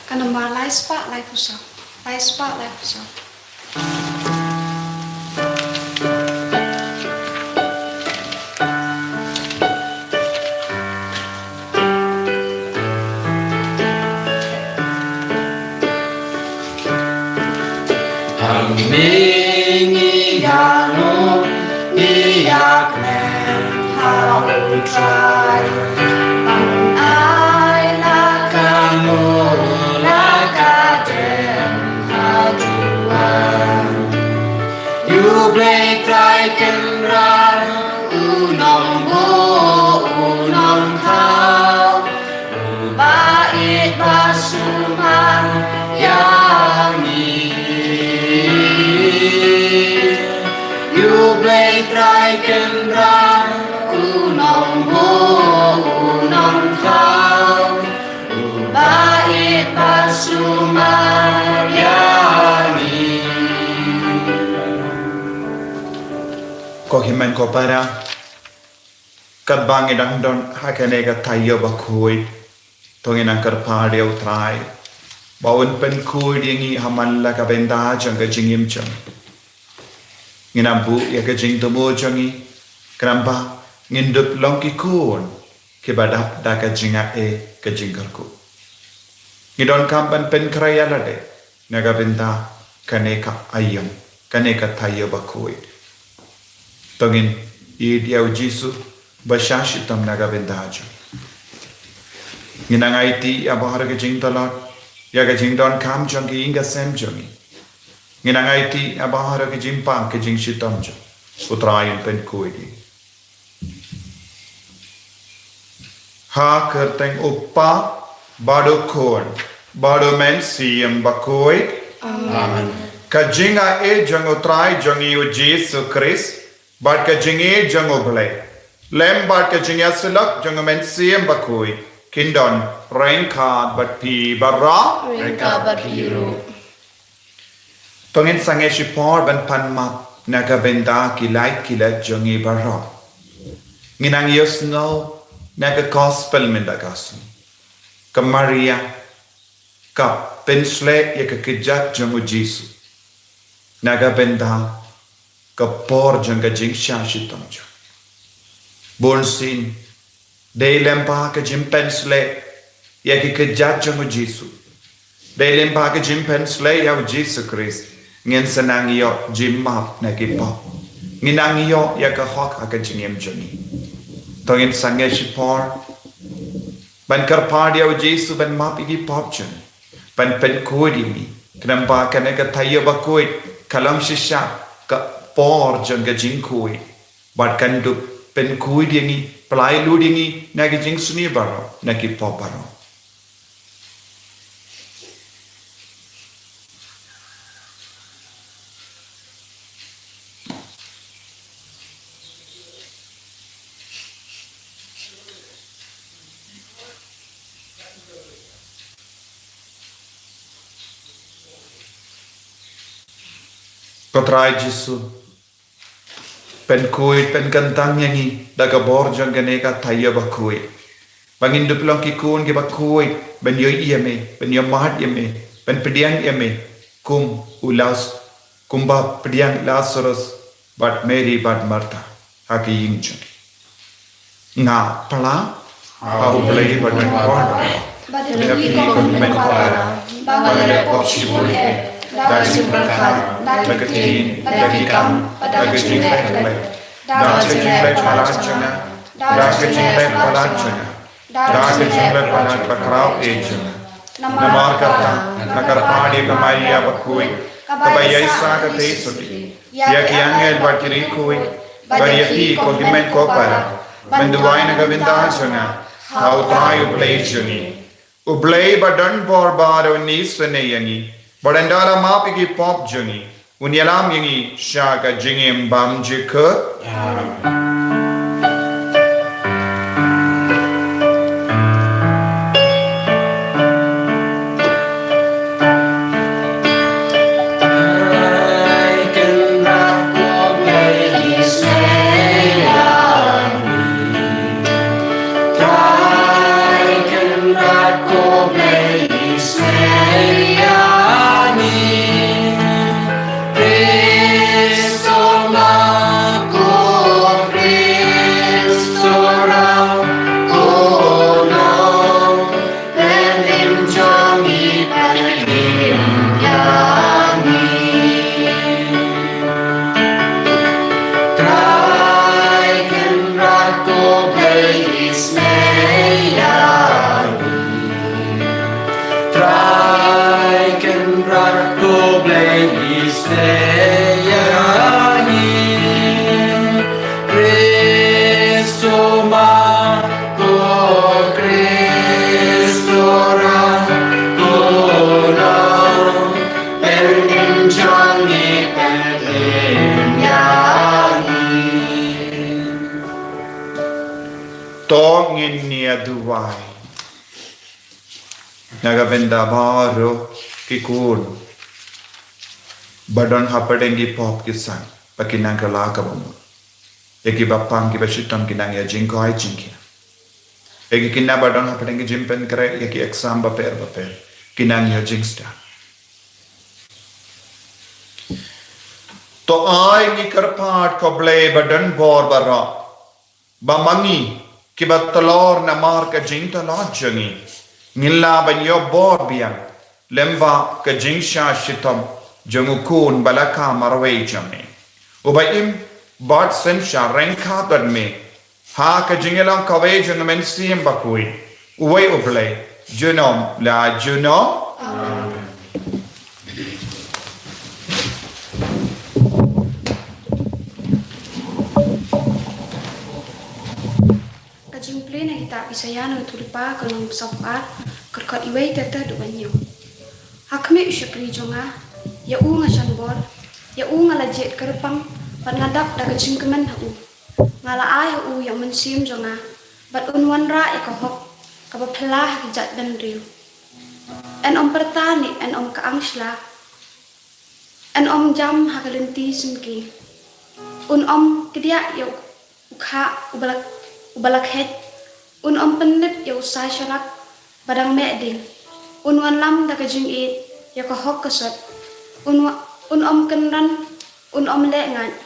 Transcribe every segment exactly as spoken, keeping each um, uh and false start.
Ka nambar lai spah lai phew saw. Lai spah lai phew saw. Hangne ngi ïano ngi ïakmen ha U Trai. Ban ai la ka mur la ka dem ha duwan. Ïa U Blei Trai Kynrad u nongbuh u nongthaw. Ba ïeit ba sumar ïa ngi. Ïa U Blei Trai Kynrad u nongbuh u nongthaw. Ba ïeit ba sumar ïa ngi. Ko hynmen ko para. Katba ngi dang don ha kane ka taïew bakhuid, to ngin nang kyrpad ïa U Trai ba un pynkhuid ïa ngi ha man la ka bynta jong ka jingim jong ngi. Ngin nang buh ïa ka jingthmu jong ngi, khnang ba ngin dup long ki khun kiba dap da ka jingai ka jingkyrkhu. Ngi donkam ban pynkhreh ïa lade na ka bynta kane ka aïom, kane ka taïew bakhuid. To ngin ïeit ïa U Jisu ba shah shitom na ka bynta jong ngi. Ngin nang aiti ïa baroh ki jingtlot, ïa ki jingdonkam jong ki ïing ki sem jong ngi. Ngin nang aiti ïa baroh ki jingpang ki jingshitom jong ngi. U Trai un pynkhuid ïa ngi. Ha ka kyrteng U Kpa bad U Khun bad U Mynsiem Bakhuid. Amen. Ka jingaiei jong U Trai jong ngi U Jisu Khrist bad ka jingïeit jong U Blei, lem bad ka jingïasyllok jong U Mynsiem Bakhuid, kin don ryngkat bad phi baroh. Ryngkat bad phi ruh. To ngin sangeh shipor ban pan map na ka bynta ki lait ki lait jong ngi baroh. Ngin nang ïohsngew na ka gospel mynta ka sngi. Ka Maria ka pynshlei ïa ka kjat jong U Jisu na ka bynta ka por jong ka jingshah shitom jong u. Bunsien, dei lyngba ka jingpynshlei ïa ki kjat jong U Jisu, dei lyngba ka jingpynshlei ïa U Jisu Khrist, ngin sa nang ïoh jingmap na ki pop. Ngin nang ïoh ïa ka hok ha ka jingim jong ngi. To ngin sangeh shipor ban kyrpad ïa U Jisu ban map ïa ki pop jong ngi, ban pynkhuid ïa ngi. Khnang ba kane ka taïew bakhuid ka long shisha ka por jong ka jingkhuid, bad kan dup pynkhuid ïa ngi, pynlait lut ïa ngi na ki jingsniew baroh, na ki pop baroh. Ko Trai Jisu, pynkhuid, pynkyntang ïa ngi da ka bor jong kane ka taïew bakhuid, ba ngin dup long ki khun kiba khuid, ban ïohi ïa me, ban ïa mad ïa me, ban pdiang ïa me, kum u Las, kumba pdiang Lasarus bad Mary bad Martha ha ka ïing jong ki. Nga phla ha U Blei ba don bor, bad ha phi ko hynmen ko para, ba nga la leh pop shibun eh, da ka jingpyrkhat, da ka ktien, da ki kam, bad da ka jingleh khlem, da ka jingleh palat jong nga, da ka jingleh palat jong nga, da ka jingleh palat bakhraw eh jong nga. Namar kata nga kyrpad ïa ka Maria bakhuid, kaba ïaishah katei shuti ïa ki angel bad ki riewkhuid, bad ïa phi ko hynmen ko para, ban duwai na ka bynta jong nga ha U Trai U Blei jong ngi. U Blei ba don bor bad un isynei ïa ngi, bad un da la map ïa ki pop jong ngi, un ïalam ïa ngi sha ka jingim bymjukut. Amen. Kristo ma, ko Kristo ra, ko long pynjong ngi, pynjong ngi. To ngin ïa duwai. Na ka bynta baroh ki khun ba don hapdeng ki pop ki san, ba kin nang kylla kaba mut. Ïa kiba pang kiba shitom kin nang ïa jingkhot jingkit. Ïa ki khynnah ba don hapdeng ki jingpynkhreh ïa ki exam bapher bapher, kin nang ïa jingsdang. To ai ngi kyrpad ko Blei ba don bor baroh, ba ma ngi kiba tlor namar ka jingtlot jong ngi, ngin lah ban ïoh bor biang lem bad ka jingshah shitom jong u Khun ba la kha marwei jong ngi, uba im bad synshar ryngkat bad me ha ka jingïalang kawei jong u Mynsiem Bakhuid, uwei u Blei junom la junom. Amen. Ka jingpule na kitab Isaïah lynnong khatsaw, ka lynnong saphew ar, ka dkhot iwei ter ter haduh ba hynñiew. Ha khmih u shakri jong nga, ïa u nga shan bor, ïa u nga la jied kyrpang, bad nga dap da ka jingkmen ha u. Nga la ai ha u ïa u Mynsiem jong nga, bad un wanrah ïa ka hok kaba phylla ha ki jaitbynriew. Yn ym pyrta ne yn ym kyang shla, yn ym jam ha ka lynti syngkien. Un ym kdiah ïa u khah uba la, uba la kheit. Un ym pynlip ïa u sai sharak ba dang meh ding. Un wanlam da ka jingïeit ïa ka hok ka sot. Un wa-, un ym kynran, un ym leh ngaid,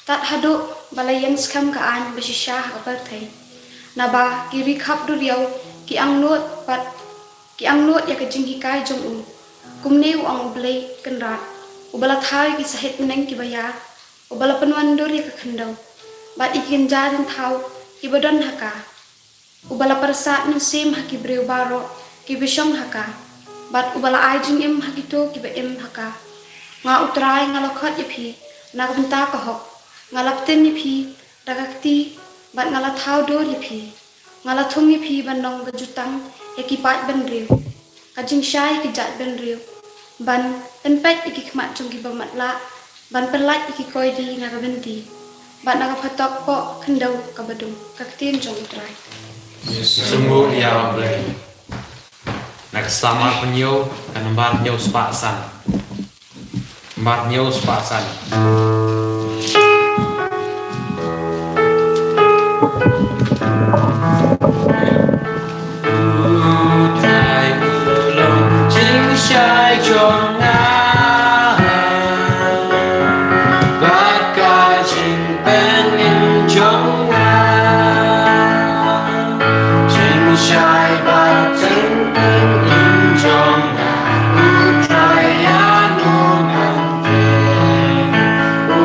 tad haduh ba la ïeng skhem ka aiñ ba shisha ha ka pyrthei. Naba ki ri khapduriaw ki angnud bad ki angnud ïa ka jinghikai jong u. Kumne u ong u Blei Kynrad, uba la thaw ïa ki sahit bneng kiba ïar, uba la pynwandur ïa ka khyndew bad ïa ki kynja jingthaw kiba don ha ka, uba la pyrsad mynsiem ha ki briew baroh kiba shong ha ka, bad uba la ai jingim ha kito kiba im ha ka. Nga U Trai nga la khot ïa phi na ka bynta ka hok, nga la btin ïa phi da ka kti, bad nga la thaw dur ïa phi. Nga la thung ïa phi ban long ka jutang ïa ki paidbynriew, ka jingshai ïa ki jaitbynriew, ban pynpeit ïa ki khmat jong kiba matlah, ban pyllait ïa ki koidi na ka bynti bad na ka phatok poh khyndew kaba dum. Ka ktien jong U Trai. Sngewbha ïa U Blei. Na ka Salm arphew hynñiew, ka nambar hynñiew spah san. Nambar hynñiew spah san. U Trai u long jingshai jong nga, bad ka jingpynim jong nga. Jingshai bad jingpynim jong nga, U Trai ïa u pynthei. U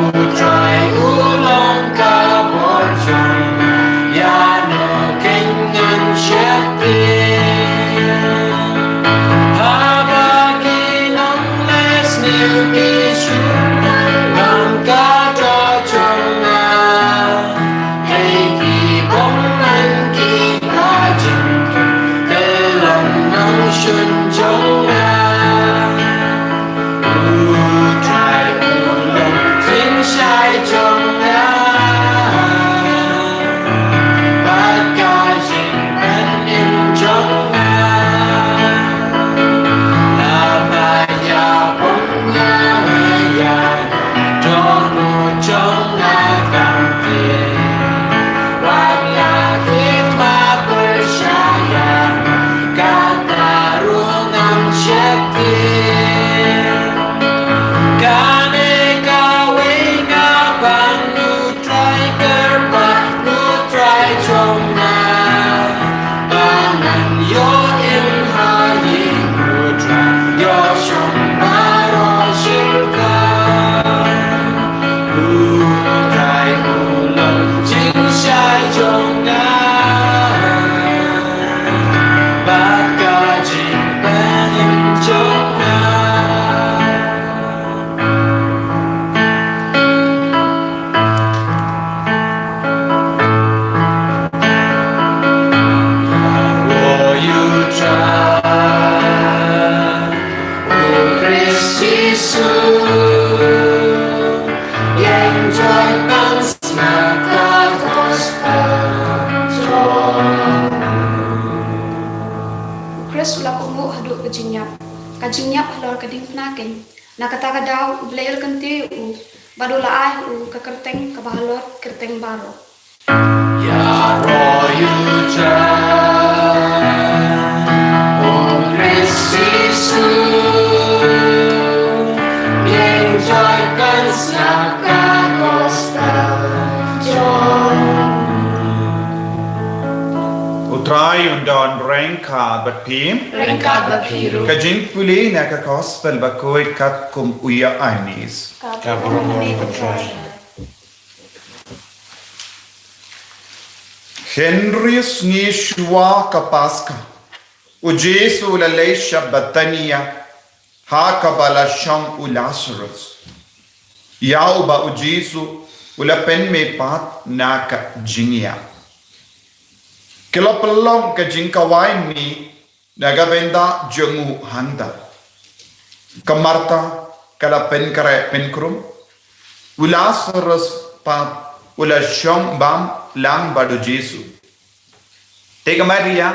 Ka jingïap, ka jingïap halor ka diengphna keiñ. Na kata ka daw U Blei u la kyntiew ïa u, bad u la ai ha u ka kyrteng kaba halor kyrteng baroh. U Trai un don ryngkat bad phi. Ryngkat bad phi ruh. Ka jingpule na ka Gospel bakhuid katkum u Ïoannis. Ka burom ïa U Trai. Hynriew sngi shuwa ka Paska, U Jisu u la leit sha Bethania, ha kaba la shong u Lasarus, ïa uba U Jisu u la pynmihpat na ka jingïap. Ki la pynlong ka jingkawei mih na ka bynta jong u hangta. Ka Martha ka la pynkhreh pynkrum. U Lasarus pat u la shong bam lang bad U Jisu. Te ka Maria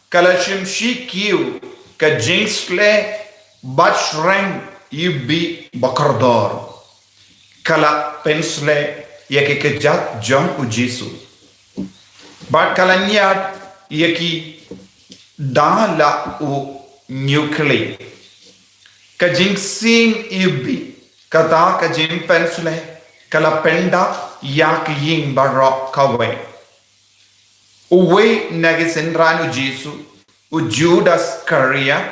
ka la shim shi kiew ka jingsleh bad shreng iwbih ba kordor. Ka la pynsleh ïa ki kjat jong U Jisu, bad ka la ñiad ïa ki da la u ñiuhkhlieh. Ka jingsieng iwbih kata ka jingpynsleh ka la pyndap ïa ki ïing baroh kawei. Uwei na ki synran U Jisu, u Judas Iskariot,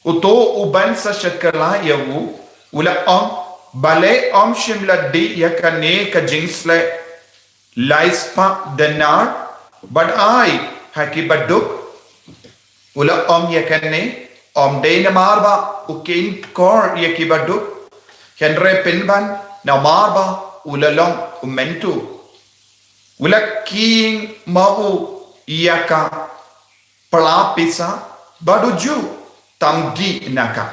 uto uban sa shakla ïa u, u la ong, balei ym shym la dih ïa kane ka jingsleh lai spah denar bad ai ha ki baduk? U la ong ïa kane ym dei namar ba u kheiñ kor ïa ki baduk, hynrei pynban namar ba u la long u mynta. U la kheiñ ma u ïa ka pla pisa bad u ju tam dih na ka.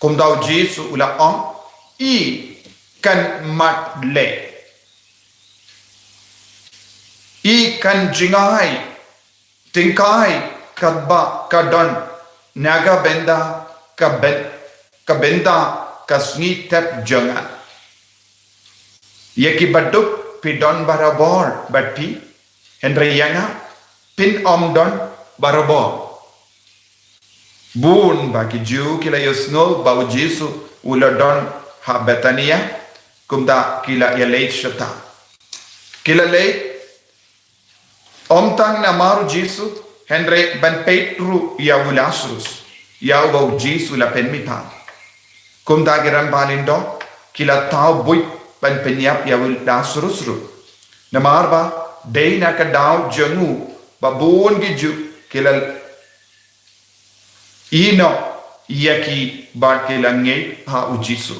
Kumta U Jisu u la ong, i kan mat leh, i kan jngai tyngkai katba ka don na ka bynta ka byn-, ka bynta ka sngi thep jong nga. Ïa ki baduk phi don barabor bad phi, hynrei ïa nga phin ym don barabor. Bun ba ki Jiw ki la ïohsngew ba U Jisu u la don ha Bethania, kumta ki la ïaleit shata. Ki la leit ym tang namar U Jisu, hynrei ban peit ruh ïa u Lasarus, ïa uba U Jisu u la pynmihpat. Kumta ki rangbah lyngdoh ki la thaw buit ban pynïap ïa u Lasarus ruh. Namar ba dei na ka daw jong u ba bun ki Jiw ki la ïehnoh ïa ki bad ki la ngeit ha U Jisu.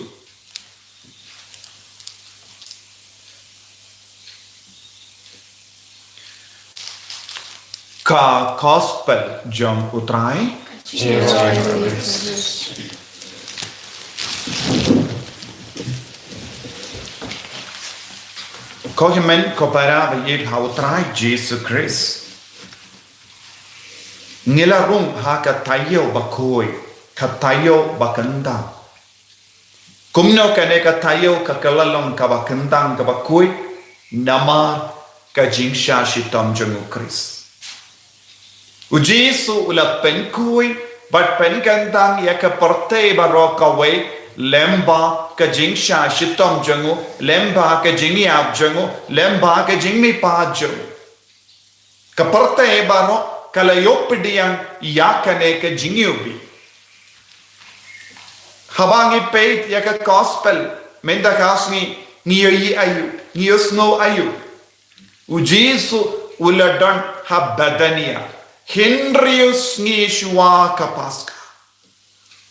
Ka Gospel jong U Trai. Ko hynmen ko para ba ïeit ha U Trai Jisu Khrist. Ngi la rung ha ka taïew bakhuid, ka taïew bakyntang. Kumno kane ka taïew ka kylla long kaba kyntang kaba khuid? Namar ka jingshah shitom jong U Khrist. U Jisu u la pynkhuid bad pynkyntang ïa ka pyrthei baroh kawei lyngba ka jingshah shitom jong u, lyngba ka jingïap jong u, lyngba ka jingmihpat jong u. Ka pyrthei baroh ka la ïoh pdiang ïa kane ka jingiwbih. Haba ngi peit ïa ka Gospel mynta ka sngi, ngi ïohi aïu, ngi ïohsngew aïu? U Jisu u la don ha Bethania hynriew sngi shuwa ka Paska.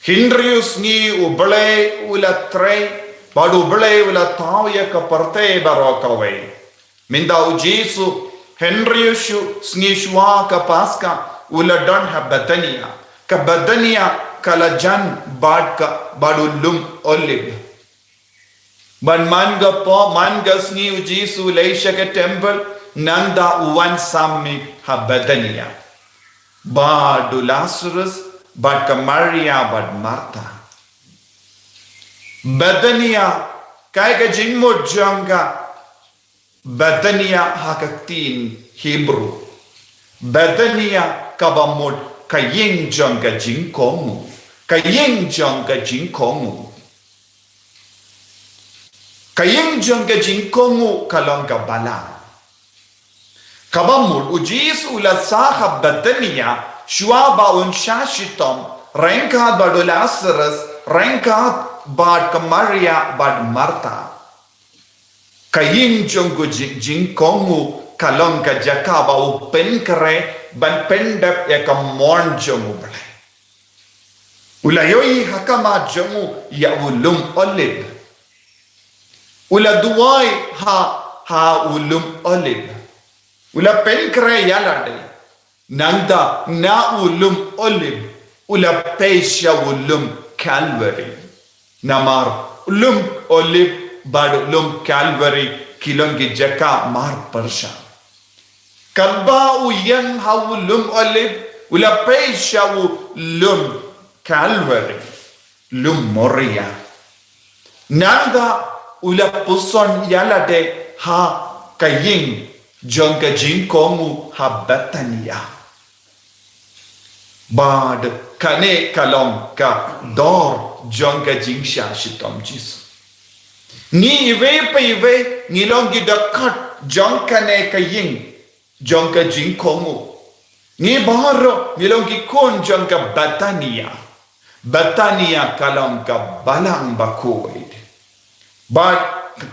Hynriew sngi U Blei u la trei bad U Blei u la thaw ïa ka pyrthei baroh kawei. Mynta U Jisu hynriew shu-, sngi shuwa ka Paska u la don ha Bethania. Ka Bethania ka la jan bad ka, bad u lum Olib. Bad man ka por, man ka sngi U Jisu u leit sha ka temple, nangta u wan sam miet ha Bethania. Bad u Lasarus bad ka Maria bad Martha. Bethania, kaei ka jingmut jong ka Bethania ha ka ktien Hebru? Bethania kaba mut ka ïing jong ka jingkohnguh. Ka ïing jong ka jingkohnguh. Ka ïing jong ka jingkohnguh ka long ka balang. Kaba mut u Jisu u la sah ha Bethania shuwa ba un shah shitom, ryngkat bad u Lasarus, ryngkat bad ka Maria bad Martha. Ka ïing jong ka jing, jingkohnguh ka long ka jaka ba u pynkhreh ban pyndep ïa ka mon jong U Blei. U la ïohi ha khmat jong u ïa u lum Olib. U la duwai ha, ha u lum Olib. U la pynkhreh ïa lade. Nangta na u lum Olib u la peit sha u lum Kalbari. Namar u lum Olib bad u lum Kalbari ki long ki jaka mar pyrshah. Katba u ïeng ha u lum Olib, u la peit sha u lum Kalbari, lum Moria. Nangta u la puson ïa lade ha ka ïing jong ka jingkohnguh ha Bethania. Bad kane ka long ka dor jong ka jingshah shitom Jisu. Ngi iwei pa iwei ngi long ki dkhot jong kane ka ïing jong ka jingkohnguh. Ngi baroh ngi long ki khun jong ka Bethania. Bethania ka long ka balang bakhuid. Bad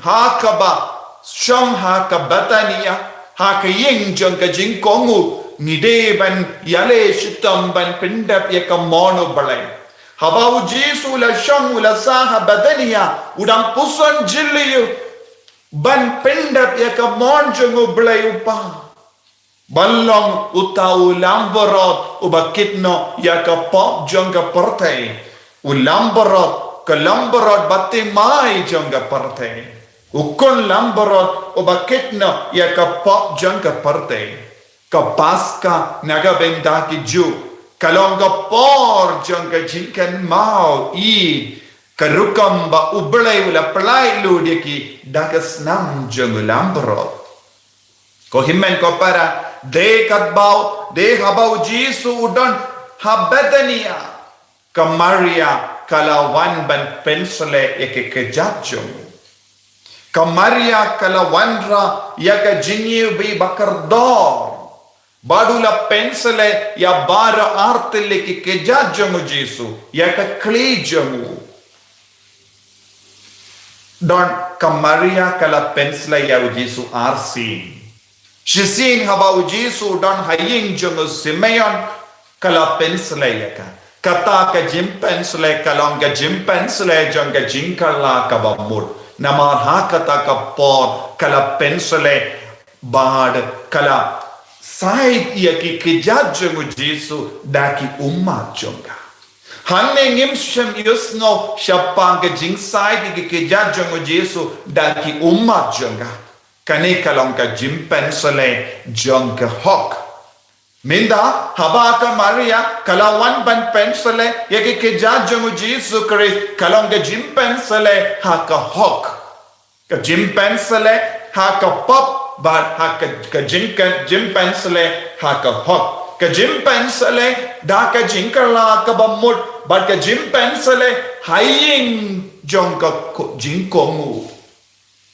ha kaba shong ha ka Bethania, ha ka ïing jong ka jingkohnguh, ngi dei ban ïaleh shitom ban pyndep ïa ka mon U Blei. Haba u Jisu u la shong u la sah ha Bethania, u dang puson jylliew ban pyndep ïa ka mon jong U Blei U Kpa. Ban long uta u langbrot uba kit noh ïa ka pop jong ka pyrthei. U langbrot, ka langbrot bathymmai jong ka pyrthei. U khun langbrot uba kit noh ïa ka pop jong ka pyrthei. Ka Paska na ka bynta ki Jiw ka long ka por jong ka jingkynmaw ïa ka rukom ba U Blei u la pynlait lut ïa ki da ka snam jong u langbrot. Ko hynmen ko para, dei katba u, dei haba u Jisu u don ha Bethania, ka Maria ka la wan ban pynshlei ïa ki kjat jong u. Ka Maria ka la wanrah ïa ka jingiwbih ba kordor. Bad u la pynshlei ïa baroh artylli ki kjat jong u Jisu, ïa ka khlieh jong u. Don, ka Maria ka la pynshlei ïa u Jisu arsien. Shisien haba u Jisu u don ha ïing jong u Simeon, ka la pynshlei ïa ka. Kata ka jingpynshlei ka long ka jingpynshlei jong ka jingkylla kaba mut. Namar ha kata ka por ka la pynshlei bad ka la shait ïa ki kjat jong u Jisu da ki ummat jong ka. Hangne ngim shym ïohsngew shaphang ka jingshait ïa ki kjat jong u Jisu da ki ummat jong ka. Kane ka long ka jingpynshlei jong ka hok. Mynta haba ka Maria ka la wan ban pynshlei ïa ki kjat jong u Jisu Khrist, ka long ka jingpynshlei ha ka hok. Ka jingpynshlei ha ka pop bad ha ka, ka jing, ka jingpynshlei ha ka hok. Ka jingpynshlei da ka jingkylla kaba mut bad ka jingpynshlei ha ïing jong ka ko-, jingkohnguh.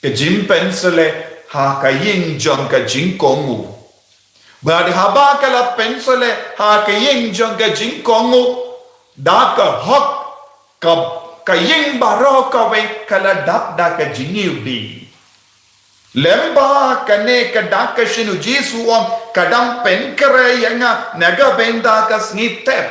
Ka jingpynshlei ha ka ïing jong ka jingkohnguh. Bad haba ka la pynshlei ha ka ïing jong ka jingkohnguh da ka hok, ka, ka ïing baroh kawei ka la dap da ka jingiwbih. Lem bad kane ka dak ka shin u Jisu u ong, ka dang pynkhreh ïa nga na ka bynta ka sngi thep.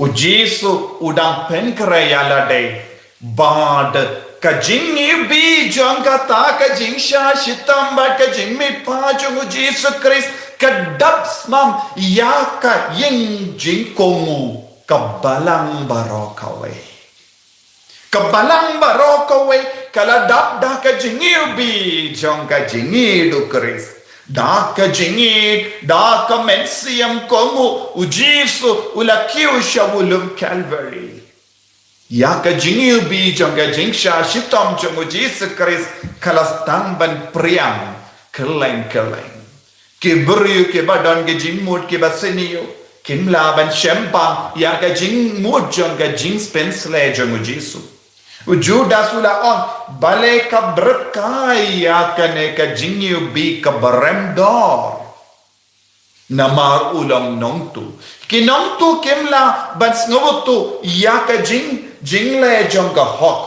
U Jisu u dang pynkhreh ïa lade bad ka jingiwbih jong kata ka jingshah shitom bad ka jingmihpat jong u Jisu Khrist ka dap smam ïa ka ïing jingkohnguh, ka balang baroh kawei. Ka balang baroh kawei ka la dap da ka jingiwbih jong ka jingïeit u Khrist. Da ka jingïeit, da ka mynsiem kohnguh, u Jisu u la kiew sha u lum Calvary. Ïa ka jingiwbih jong ka jingshah shitom jong u Jisu Khrist ka la sdang ban pdiang kylleng kylleng. Ki briew kiba don ki jingmut kiba sniew kim lah ban shemphang ïa ka jingmut jong ka jingpynsleh jong u Jisu. U Judas u la ong, balei ka bret kai ïa kane ka jingiwbih kaba rem dor. Namar u long nongtuh. Ki nongtuh kim lah ban sngewthuh ïa ka jing, jingleh jong ka hok.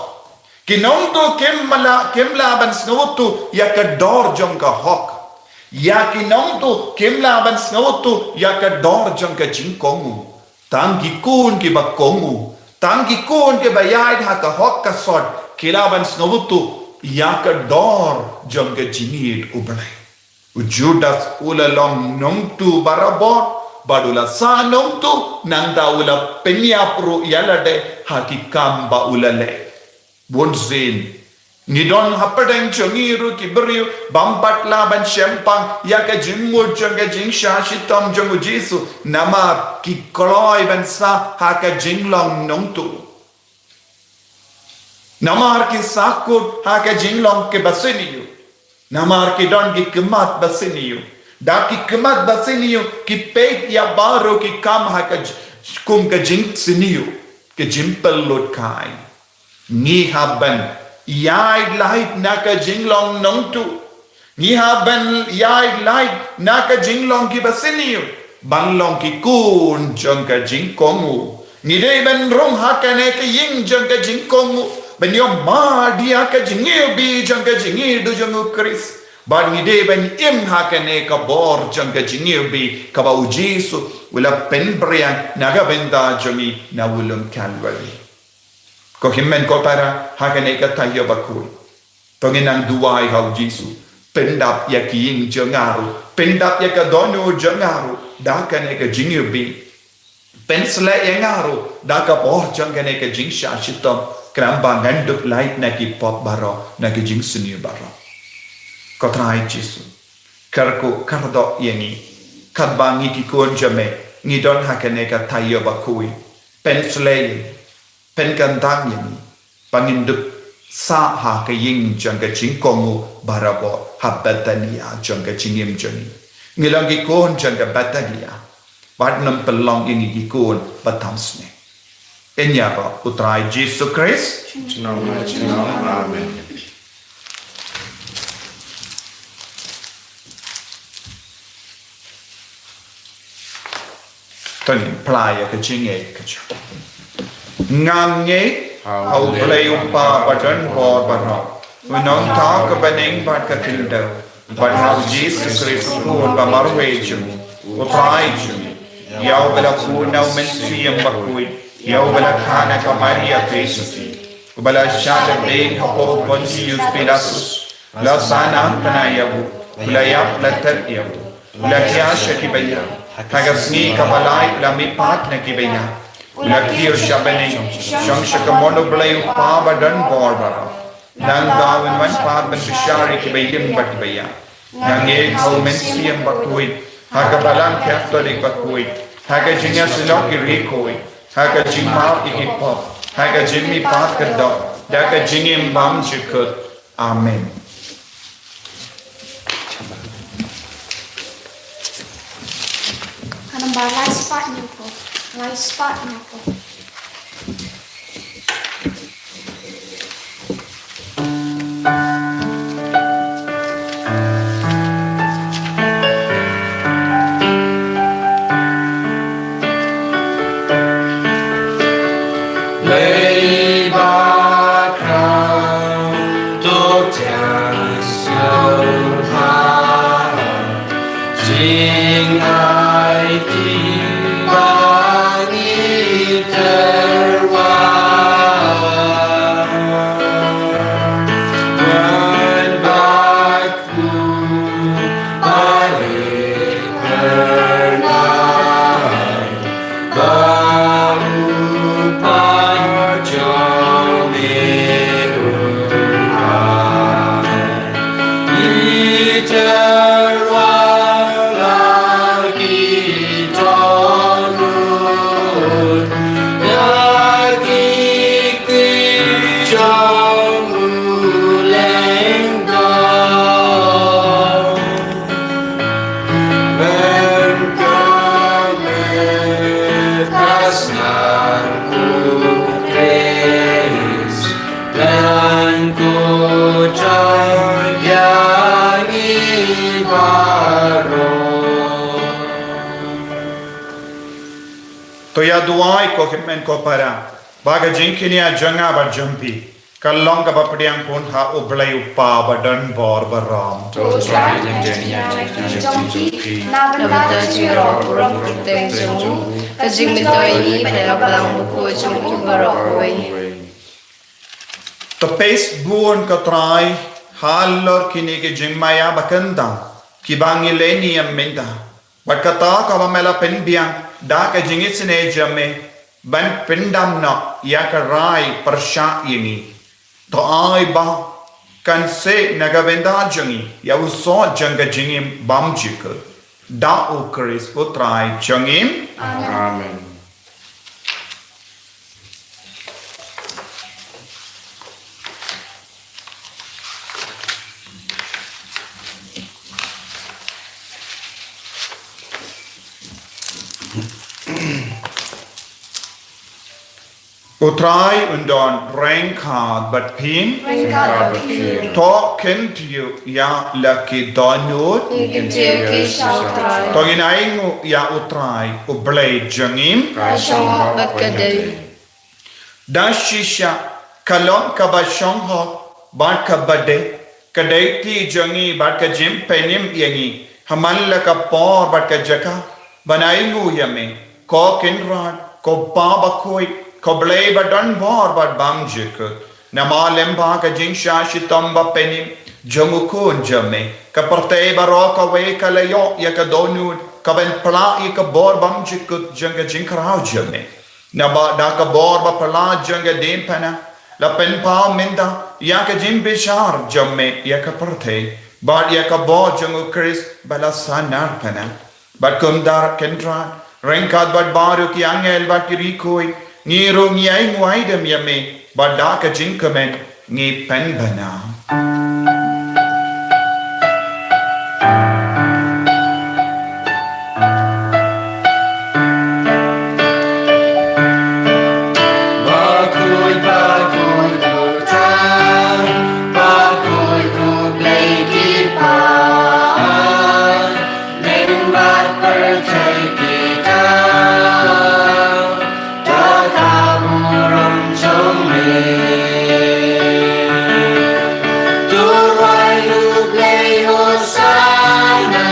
Ki nongtuh kim lah, kim lah ban sngewthuh ïa ka dor jong ka hok. Ïa ki nongtuh kim lah ban sngewthuh ïa ka dor jong ka jingkohnguh. Tang ki khun kiba kohnguh, tang ki khun kiba ïaid ha ka hok ka sot ki lah ban sngewthuh ïa ka dor jong ka jingïeit U Blei. U Judas u la long nongtuh barabor, bad u la sah nongtuh, nangta u la pynïap ruh ïa lade ha ki kam ba u la leh. Bunsien, ngi don hapdeng jong ngi ruh ki briew bym pat lah ban shemphang ïa ka jingmut jong ka jingshah shitom jong u Jisu, namar ki kloi ban sah ha ka jinglong nongtuh. Namar ki sahkut ha ka jinglong kiba sniew. Namar ki don ki khmat ba sniew. Da ki khmat ba sniew ki peit ïa baroh ki kam ha ka j-, kum ka jingsniew, ka jingpynlut kai. Ngi hap ban ïaid lait na ka jinglong nongtuh. Ngi hap ban ïaid lait na ka jinglong kiba sniew ban long ki khun jong ka jingkohnguh. Ngi dei ban rung ha kane ka ïing jong ka jingkohnguh ban ïohmad ïa ka jingiwbih jong ka jingïeit jong u Khrist. Bad ngi dei ban im ha kane ka bor jong ka jingiwbih kaba u Jisu u la pynpdiang na ka bynta jong ngi na u lum Calvary. Ko hynmen ko para, ha kane ka taïew bakhuid, to ngin nang duwai ha u Jisu. Pyndap ïa ki ïing jong nga ruh, pyndap ïa ka dohnud jong nga ruh da kane ka jingiwbih. Pynsleh ïa nga ruh da ka bor jong kane ka jingshah shitom, khnang ba ngan dup lait na ki pop baroh, na ki jingsniew baroh. Ko Trai Jisu, kyrkhu kyrdoh ïa ngi katba ngi ki khun jong me ngi don ha kane ka taïew bakhuid. Pynsleh ïa ngi, pynkyntang ïa ngi ba ngin dup sah ha ka ïing jong ka jingkohnguh barabor, ha Bethania jong ka jingim jong ngi. Ngi long ki khun jong ka Bethania, bad nym pynlong ïa ngi ki khun ba tam sniew. Ïaroh u Trai Jisu Khrist. Junom junom. Amen. To ngin phla ïa ka jingngeit ka jong ngi. Nga ngeit ha u Blei u Kpa badonbor baroh, u nongthaw ka bneng bad ka khyndew, bad ha u Jisu Khrist u Khun ba marwei jong u Trai jong ngi, ïa uba la bun na u Mynsiem Bakhuid, ïa uba la kha na ka Maria Theisotti, uba la shah lyndet hapoh u Pontius Pilatus, la sah na ka bnai, ïa u, u la ïap, la tep, ïa u, u la khiah sha ki baïap, ha ka sngi kaba lai u la mihpat na ki baïap, u la kiew sha bneng, shong sha kamon u Blei u Kpa badonbor baroh. Nangta un wan pat ban bishar ïa kiba im bad kiba ïap. Nga ngeit ha u Mynsiem Bakhuid, ha ka Balang Katholik bakhuid, ha ka jingïasyllok ki riewkhuid, ha ka jingmap ïa ki pop, ha ka jingmihpat ka doh, da ka jingim bymjukut. Amen. Ka nambar lai spah hynñiewphew. Lai spah hynñiewphew. Lei ba khraw to thiang sngewbha, jingaiti ba ngi tyrwa. Ngan ba Ngan ku Khrist, ngan ku Trai ïa ngi baroh. To ïa duwai ko hynmen ko para, ba ka jingkñia jong nga bad jong phi ka long kaba pdiang pun ha U Blei U Kpa badonbor baroh. To Trai, ïa ka jingkñia jong phi na bynta jingïaroh burom kyrteng jong u, ka jingmyntoi ïa ngi bad ïa ka balang bakhuid jong u baroh kawei. To peit bun ko Trai halor kine ki jingmaïa ba kyntang kiba ngi leh niam mynta. Bad kata kaba me la pynbiang da ka jingisynei jong me ban pyndam noh ïa ka rai pyrshah ïa ngi. To ai ba kan seh na ka bynta jong ngi ïa u sot jong ka jingim bymjukut. Da U Khrist U Trai jong ngi. Amen. U Trai un don ryngkat bad phi. Ryngkat bad phi. To kyntiew ïa la ki dohnud. Ngi kyntiew ki sha U Trai. To ngin ainguh ïa U Trai U Blei jong ngi. Ka shong hok bad ka dei. Da shisha ka long kaba shong hok bad kaba dei, ka dei ti jong ngi bad ka jingpynim ïa ngi ha man la ka por bad ka jaka ban ainguh ïa me, ko Kynrad, ko Kpa bakhuid, ko Blei badonbor bad bymjukut. Namar lem bad ka jingshah shitom bapynim jong U Khun jong me, ka pyrthei baroh kawei ka la ïoh ïa ka dohnud kaban pynlah ïa ka bor bymjukut jong ka jingkhraw jong me. Naba da ka bor baphylla jong ka diengphna la pynpaw mynta ïa ka jingbishar jong me ïa ka pyrthei bad ïa ka bor jong U Khrist ba la sahnarphna. Bad kumta Kynrad, ryngkat bad baroh ki angel bad ki riewkhuid, ngi ruh ngi ainguh aidem ïa me bad da ka jingkmen ngi pynbna. Bakhuid, bakhuid U Trai, bakhuid U Blei ki paid, lyngba pyrthei ki dap da ka burom jong me. To rwai U Blei Hosana,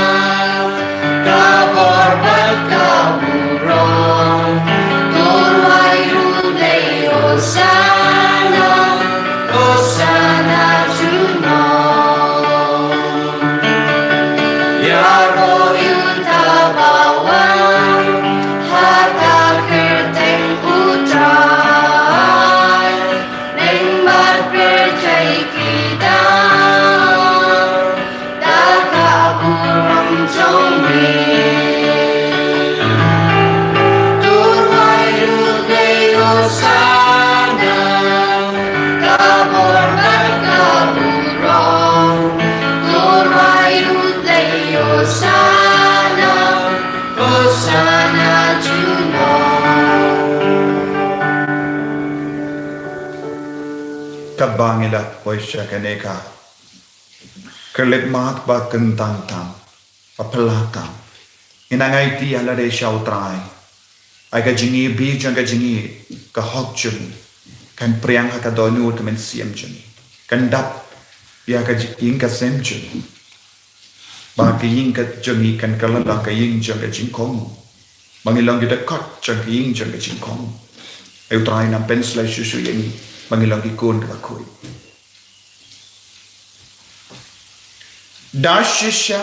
ka bor bad ka burom. To rwai U Blei Hosana, Hosana junom. Ïaroh ïa uta uba wan ha ka kyrteng U Trai. Lyngba pyrthei ki dap da ka burom jong me. To rwai U Blei Hosana, ka bor bad ka burom. To rwai U Blei Hosana, Hosana junom. Katba ngi la poi sha kane ka khyllipmat ba kyntang tam, ba phylla tam, ngi nang aiti ïa lade sha U Trai. Ai ka jingïabih jong ka jingïeit, ka hok jong ngi kan pdiang ha ka dohnud ka mynsiem jong ngi, kan dap ïa ka jing, ïing ka sem jong ngi. Ba ka ïing ka jong ngi kan kylla long ka ïing jong ka jingkohnguh. Ba ngin long ki dkhot jong ka ïing jong ka jingkohnguh. Ai U Trai, nang pynshlei shuh shuh ïa ngi ba ngin long ki khun kiba khuid. Da shisha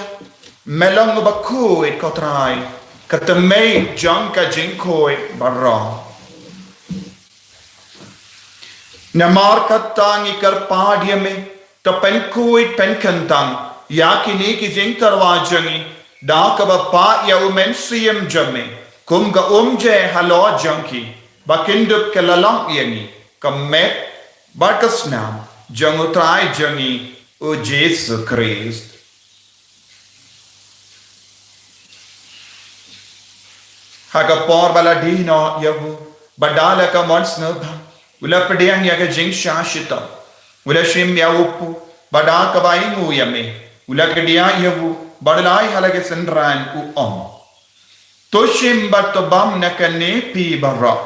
me long uba khuid ko Trai, ka tymmen jong ka jingkhuid baroh. Namar kata ngi kyrpad ïa me, to pynkhuid pynkyntang ïa kine ki jingtyrwa jong ngi da kaba pah ïa U Mynsiem jong me kum ka umjai halor jong ki, ba kin dup ka la long ïa ngi ka met bad ka snam jong U Trai jong ngi U Jisu Khrist. Ha ka por ba la die noh ïa u, bad da la ka mon sngewbha, u la pdiang ïa ka jingshah shitom. U la shim ïa u kpu, bad da kaba ainguh ïa me, u la kdiah ïa u, bad u la ai ha la ki synran u ong: To shim bad to bam na kane phi baroh,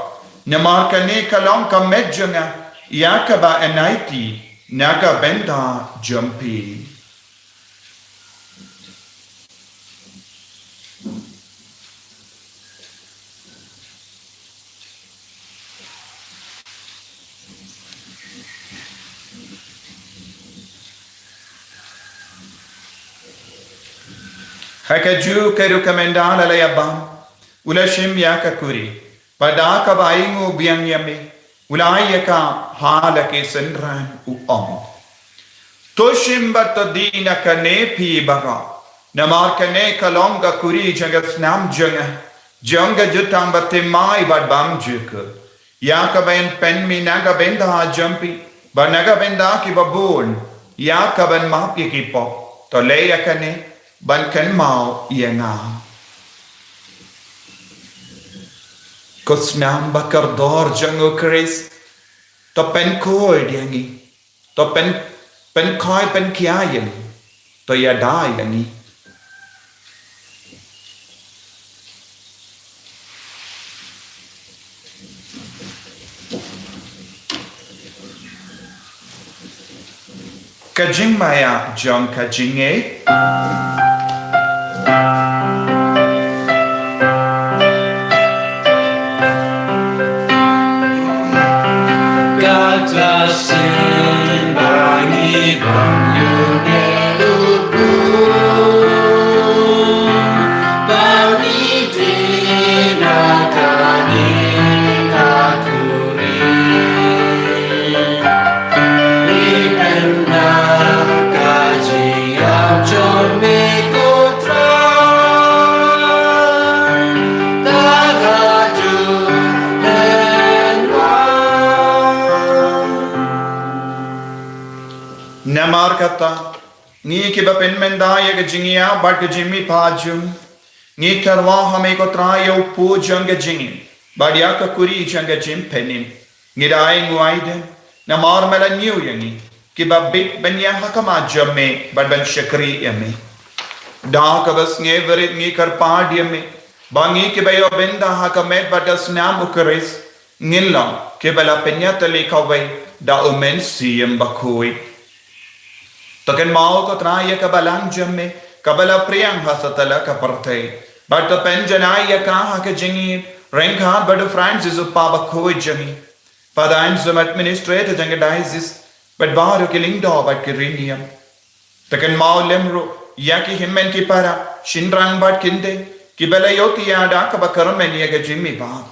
namar kane ka long ka met jong nga ïa kaba yn aiti na ka bynta jong phi. Ha kajuh ka ruh ka mynta la la ïa bam, u la shim ïa ka kuri, bad da kaba ainguh biang ïa me, u la ai ïa ka ha la ki synran u ong: To shim bad to die na kane phi baroh, namar kane ka long ka kuri jong ka snam jong nga, jong ka jutang bathymmai bad bymjukut, ïa kaban pynmih na ka bynta jong phi bad na ka bynta kiba bun, ïa kaban map ïa ki pop. To leh ïa kane ban kynmaw ïa nga. Ko snam ba kordor jong U Khrist, to pynkhuid ïa ngi. To pyn, pynkhuid pynkhia ïa ngi. To ïada ïa ngi. Ka jingmaïa jong ka jingngeit. Kata sien ba ngi bam ïa u Blei, ba ngi die na kane ka kuri. Ngi pynbna ka jingïap jong me ko Trai, ta haduh mynwan. Namar kata, ngi kiba pynmynta ïa ka jingïap bad ka jingmihpat jong ngi, ngi kyrpad ha me ko Trai ïa u kpu jong ka jingim bad ïa ka kuri jong ka jingpynim. Ngi da ai nguaidam namar me la ñiew ïa ngi kiba bit ban ïaid ha khmat jong me bad ban shakri ïa me. Da kaba sngewrit ngi kyrpad ïa me ba ngi kiba ïoh bynta ha ka met bad ka snam U Khrist ngin long kiba la pynïatylli kawei da U Mynsiem Bakhuid. To kynmaw ko Trai ïa ka balang jong me kaba la pdiang ha satlak ka pyrthei, bad to pynjanai ïa ka ha ka jingim ryngkat bad u Francis u kpa bakhuid jong ngi, Father Anselm, administrator jong ka diocese, bad baroh ki lyngdoh bad ki riewniam. To kynmaw lem ruh ïa ki hynmen ki para, shynrang bad ki kynthei kiba la ïohthiah da kaba kyrmen ïa ka jingmihpat.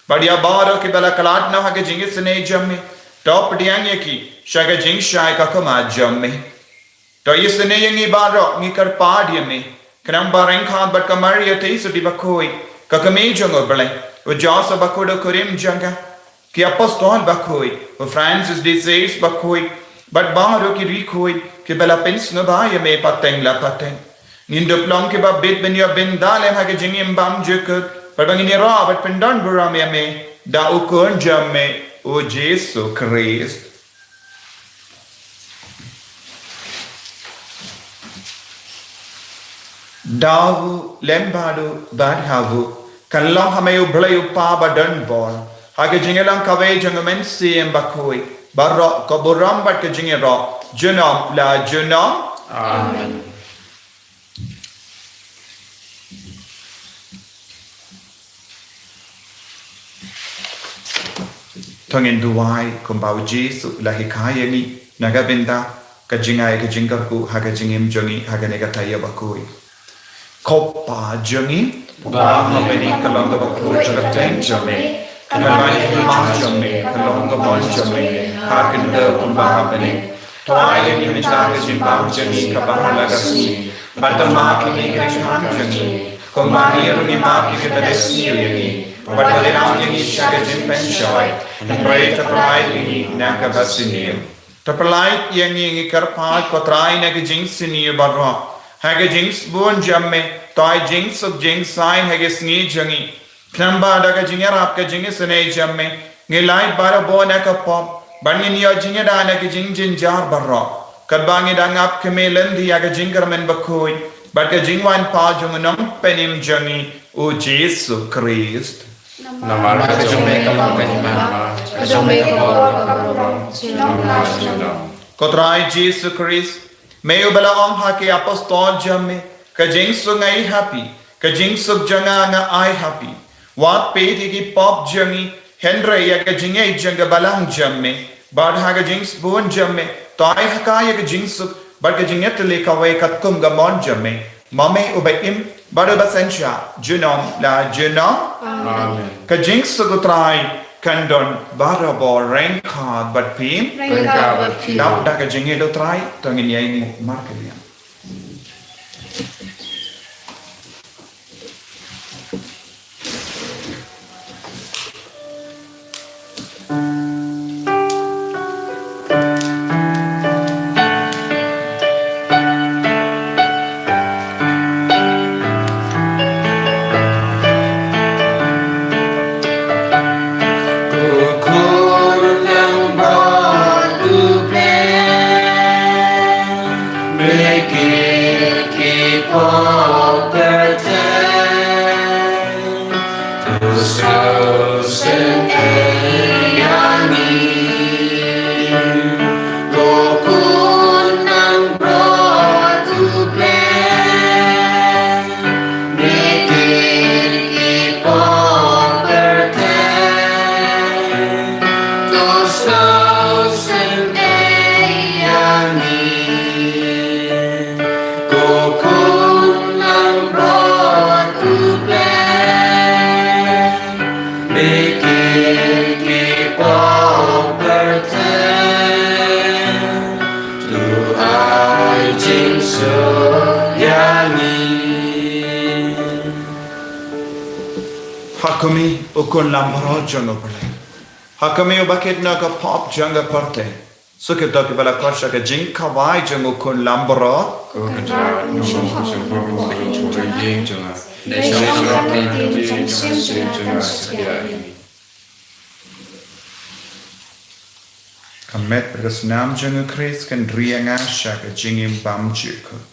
Bad ïa baroh kiba la khlad noh ha ka jingisynei jong me, to pdiang ïa ki sha ka jingshai ka khmat jong me. To isynei ïa ngi baroh, ngi kyrpad ïa me, khnang ba ryngkat bad ka Maria Theisotti bakhuid, ka kmie jong U Blei, u Joseph bakhuid u kurim jong ka, ki apostol bakhuid, u Francis de Sales bakhuid, bad baroh ki riewkhuid kiba la pynsngewbha ïa me pateng la pateng. Ngin dup long kiba bit ban ïoh bynta lem ha ka jingim bymjukut, bad ba ngin ïaroh bad pyndonburom ïa me da u Khun jong me, u Jisu Khrist. Da u lem bad u bad ha u, kan long ha me U Blei u Kpa badonbor, ha ka jingïalang kawei jong U Mynsiem Bakhuid, baroh ka burom bad ka jingïaroh junom la junom. Amen. To ngin duwai kumba u Jisu u la hikai ïa ngi, na ka bynta ka jingai ka jingkyrkhu ha ka jingim jong ngi ha kane ka taïew bakhuid. Ko Kpa jong ngi uba ha bneng, ka long kaba khuid ka kyrteng jong me, ka don ka hima jong me, ka long ka mon jong me ha ka khyndew kumba ha bneng. To ai ïa ngi mynta ka jingbam jong ngi kaba ha la ka sngi, bad to map ïa ngi ki jingkham jong ngi, kumba ngi ruh ngi map ïa kiba la sniew ïa ngi, bad wat ïalam ïa ngi sha ka jingpynshoi, hynrei to pynlait ïa ngi na kaba sniew. To pynlait ïa ngi, ngi kyrpad ko Trai, na ka jingsniew baroh, ha ka jingsbun jong me to ai jingsuk jingsaiñ ha ka sngi jong ngi, Khnang ba da ka jingïarap ka jingisynei jong me, ngi lait barabor na ka pop, bad ngin ïoh jingïada na ki jingjynjar baroh. Katba ngi dang ap kmie lynti ïa ka jingkyrmen bakhuid, bad ka jingwan pat jong u Nongpynim jong ngi, u Jisu Khrist. Namar ka jong me ka long ka hima, ka jong me ka bor, ka burom, junom la junom. Ko Trai Jisu Khrist, me uba la ong ha ki apostol jong me, ka jingsuk nga ai ha phi, ka jingsuk jong nga nga ai ha phi. Wat peit ïa ki pop jong ngi, hynrei ïa ka jingïeit jong ka balang jong me, bad ha ka jingsbun jong me, to ai ha ka ïa ka jingsuk, bad ka jingïatylli kawei katkum ka mon jong me. Ma me uba im, bad uba synshar, junom la junom. Amen. Ka jingsuk u Trai, kan don, barabor, ryngkat bad phi. Ryngkat bad phi. Dap da ka jingïeit u Trai, to ngin ïainguh markylliang. Ko khun langbrot u Blei, me kit ki pop pyrthei, to sngewsynei ïa ngi. Ko khun langbrot u Blei, me kit ki pop pyrthei, to sngewsynei ïa ngi. Ko khun langbrot u Blei, me kit ki pop pyrthei, to ai jingsuk ïa ngi. Ha kumne, u khun langbrot jong u Blei. Ha kumne uba kit na ka pop jong ka pyrthei. Suk ïa kito kiba la koit sha ka jingkhawai jong u khun langbrot. Ko Kynrad, ngi ong ba u sngewbha ïa ka jingim jong nga. Leit shaphang ka ktien jong u Mynsiem jong nga, kan suk ïa ngi. Ka met bad ka snam jong u Khrist kan ri ïa nga sha ka jingim bymjukut.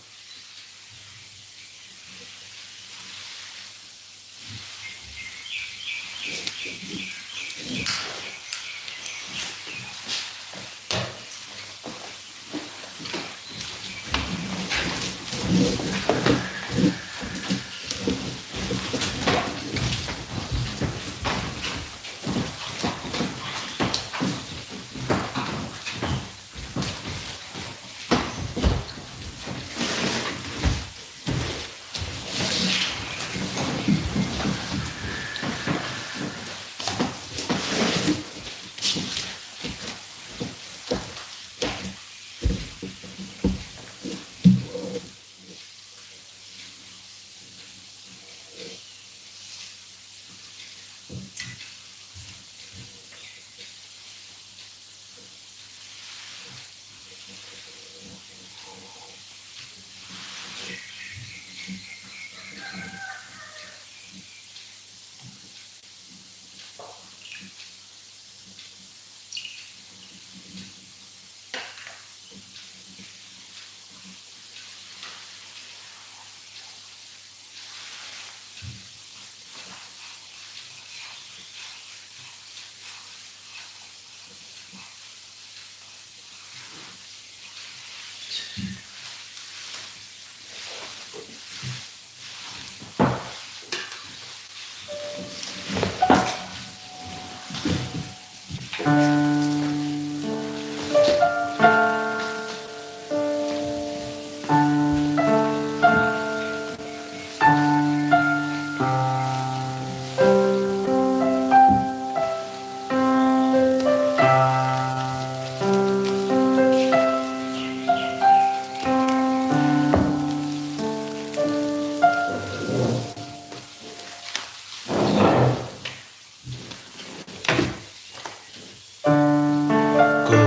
Ko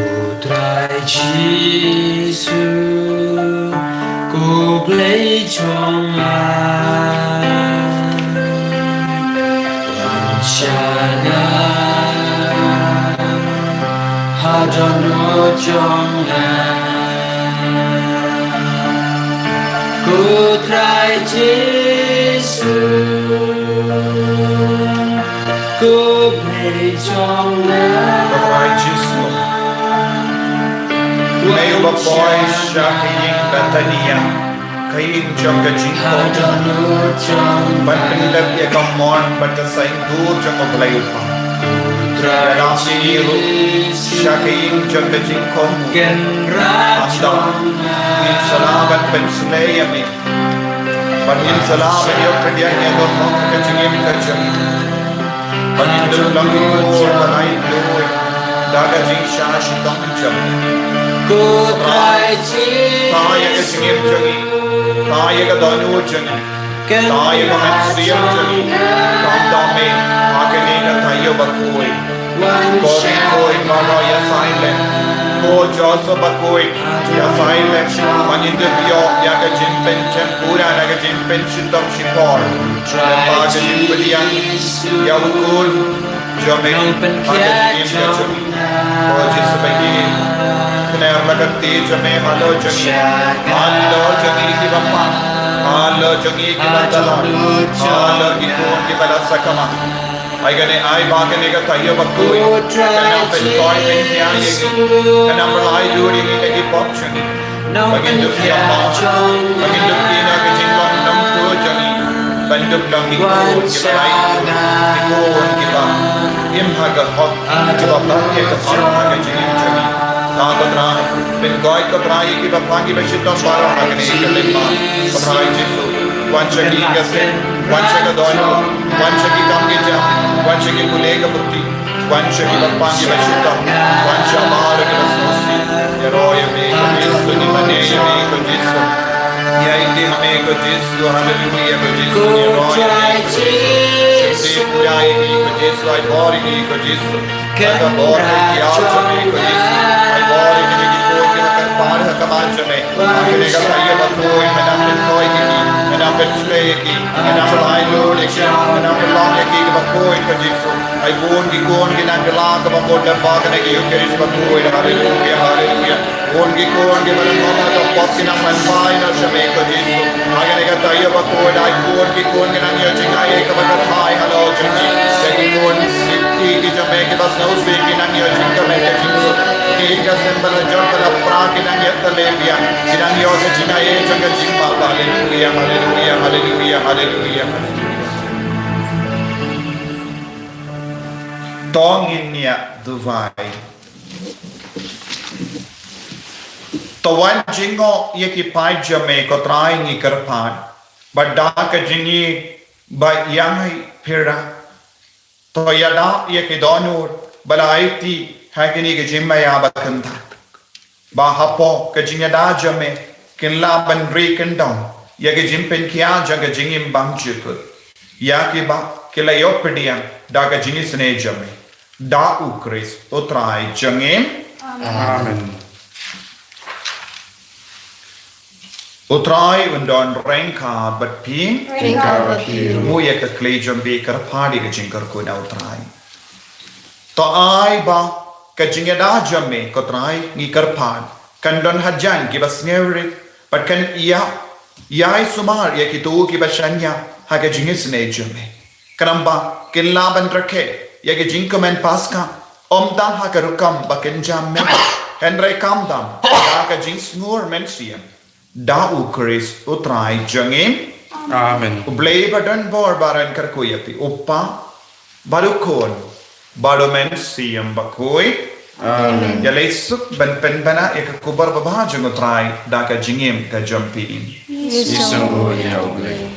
Trai Jisu, ko Blei jong nga. Ha dohnud jong nga, ko Trai Jisu, ko Blei jong nga. Ko Trai Jisu, me uba poi sha ka ïing Bethania, ka ïing jong ka jingkhot, ban pyndep ïa ka mon bad ka saiñdur jong U Blei U Kpa. Ïada ïa ngi ruh sha ka ïing jong ka jingkhot. Hangta ngin sa lah ban pynshlei ïa me, bad ngin sa lah ban ïoh pdiang ïa ka hok ka jingim ka jong ngi. Ba ngin dup long ki koor ba laitluid da ka jingshah shitom jong ngi. Ko Trai, tha ïa ka jingim jong ngi, tha ïa ka dohnud jong ngi, tha ïa ka mynsiem jong ngi, khamtam me ha kane ka taïew bakhuid. Ko Trai, ko Trai, ba ïa silent, ko Joseph bakhuid, ïa silent, ba ngin dup ïoh ïa ka jingpynshem pura da ka jingpynshitom shipor. Ba ka jingpdiang ïa u khun jong me ha ka jingim ka jong ngi. Ko Jisu ba ngi kner la ka kti jong me halor jong ngi, halor jong ngi kiba pang, halor jong ngi kiba talon, halor ki khun kiba la sakma. Ai kane, ai ba kane ka taïew bakhuid kan nang pynkhiah ïa ngi, kan nang pynlait dur ïa ngi na ki pop jong ngi. Ba ngin dup ïa, ba ngin dup ïa ka jinglong nongtuh jong ngi, ban dup long ki khun kiba laitluid, ki khun kiba im ha ka hok, kiba pang ïa ka hok ha ka jingim jong ngi. Ko Trai, pynkoit ko Trai ïa kiba pang kiba shitom baroh ha kane ka lyngba. Ko Trai Jisu, wan sha ki ka seng, wan sha ka dohnud, wan sha ki kam ki jam, wan sha ki pule ka puthi. Wan sha kiba pang kiba shitom, wan sha baroh kiba sngewsih. Ïaroh ïa me ko Jisu, ngi mane ïa me ko Jisu. Ngi aiti ha me ko Jisu, haleluia ko Jisu. Ïaroh ïa me ko Jisu. Sheptieng pura ïa ngi ko Jisu, ai bor ïa ngi ko Jisu. Da ka bor ka jong me ko Jisu, ai bor ïa ngi ki khun kiba kyrpad ha khmat jong me. Ha kane ka taïew bakhuid, me nang pynkhiah ïa ki, me nang pynshlei ïa ki, me nang pynlait dur ïa ki, me nang pynlong ïa ki kiba khuid ko Jisu. Ai bun ki khun ki nang kylla kaba mut lyngba kane ka Eukharist bakhuid. Haleluia, haleluia. Bun ki khun kiba nang ong ha ka pop ki nang pynphai noh sha me ko Jisu. Ha kane ka taïew bakhuid, ai bun ki khun ki nang ïoh jingaiei kaba kyrpang halor jong ngi. Ki khun ki, ki jong me kiba sngewsih ki nang ïoh jingkmen ka jingsuk. Ki ïing ka sem ba la jot ba la pra ki nang ïoh ka leh biang, ki nang ïoh ka jingaiei jong ka jingmap. Haleluia, haleluia, haleluia, haleluia. To ngin ïa duwai. To wan jngoh ïa ki paid jong me ko Trai ngi kyrpad, bad da ka jingïeit ba ïai pyrshah. To ïada ïa ki dohnud ba la aiti ha kine ki jingmaïa ba kynthah. Ba hapoh ka jingïada jong me kin lah ban ri kyndong ïa ka jingpynkhiah jong ka jingim bymjukut ïa kiba ki la ïoh pdiang da ka jingisynei jong me. Da U Khrist U Trai jong ngi. Amen. U Trai un don ryngkat bad phi. Ryngkat bad phi. Mut ïa ka kli jong phi, kyrpad ïa ka jingkyrkhu na U Trai. To ai ba ka jingïada jong me ko Trai ngi kyrpad kan don hajan kiba sngewrit, bad kan ïa, ïai sumar ïa kito kiba shaniah ha ka jingisynei jong me. Khnang ba kin lah ban rakhe ïa ka jingkmen Paskha, ym tang ha ka rukom ba kynja mynmiet, hynrei khamtam da ka jingsngur mynsiem. Da U Khrist U Trai jong ngi. Amen. U Blei ba don bor ba un kyrkhu ïa phi, U Kpa, bad U Khun, bad U Mynsiem Bakhuid. Amen. Ïaleh suk ban pynbna ïa ka khubor babha jong U Trai da ka jingim ka jong phi. Ngi sngewbha ïa U Blei.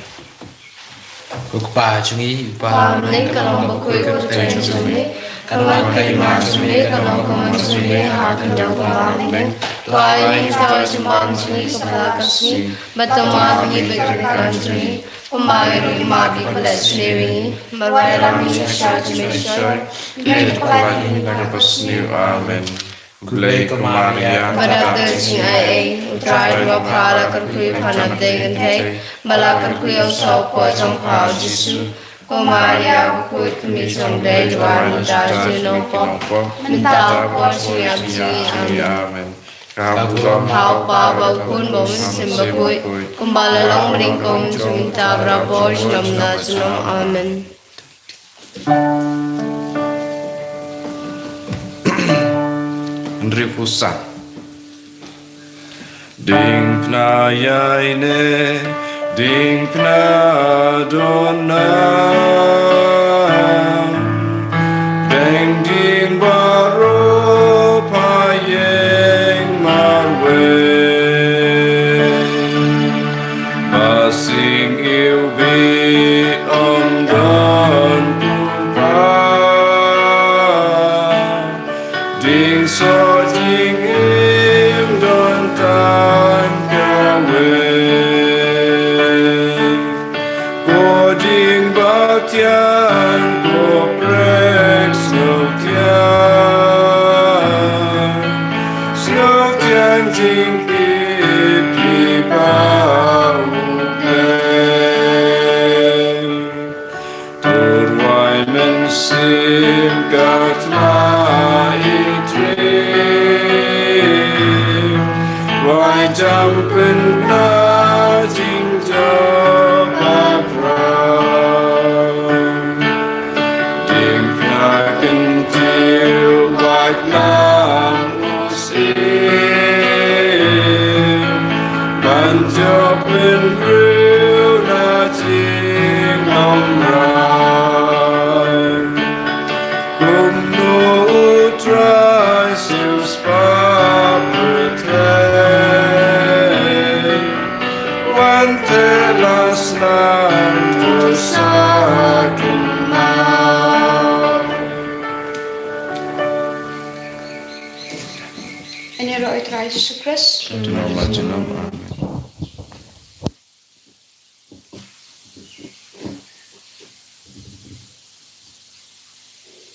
Ko Kpa jong ngi uba ha bneng, ka long bakhuid ka kyrteng jong me, ka long ka hima jong me, ka long ka mon jong me ha ka khyndew kumba ha bneng. To ai ïa ngi mynta ka jingbam jong ngi kaba la ka sngi, bad to map ïa ngi ki kyrdan jong ngi, kumba ngi ruh ngi map ïa kiba leh sniew ïa ngi. Bad wat ïalam ïa ngi sha ka jingmynshuwa, hynrei to pynlait ïa ngi na ka basniew. Amen. Khublei ko Maria, ka dap da ka jingaiei, U Trai u ha pha, la kyrkhu ïa pha na pdeng kynthei, bad la kyrkhu ïa u saw poi jong pha U Jisu. Ko Maria bakhuid, Kmie jong U Blei, duwai ïa ngi kita kiba nongpop, mynta bad ha ka por jong ka jingïap jong ngi. Amen. Ka burom ha U Kpa bad ha U Khun bad ha U Mynsiem Bakhuid, kumba la long mynnyngkong, mynta bad ha ka por junom la junom. Amen. Hynriewphew san. Diengphna ïaineh, diengphna don nam, dang dieng baroh pha ïeng marwei. Ba sing iwbih ym don kumba, dieng soh dieng im don tang kawei. Ko dieng ba tiang, ko prek sngewtiang, sngewtiang jingkit ïa U Blei. To rwai mynsiem katba i trei, rwai jam pynbna jingjop ba khraw. Diengphna kyntiew, wat lam u syiem, ban jop bynriew na jingbymrai. Kumno U Trai sngewspah pyrthei, wan teh la sdang to sa kynmaw. Yn ïaroh ïa U Trai Jisu Khrist. Junom la junom.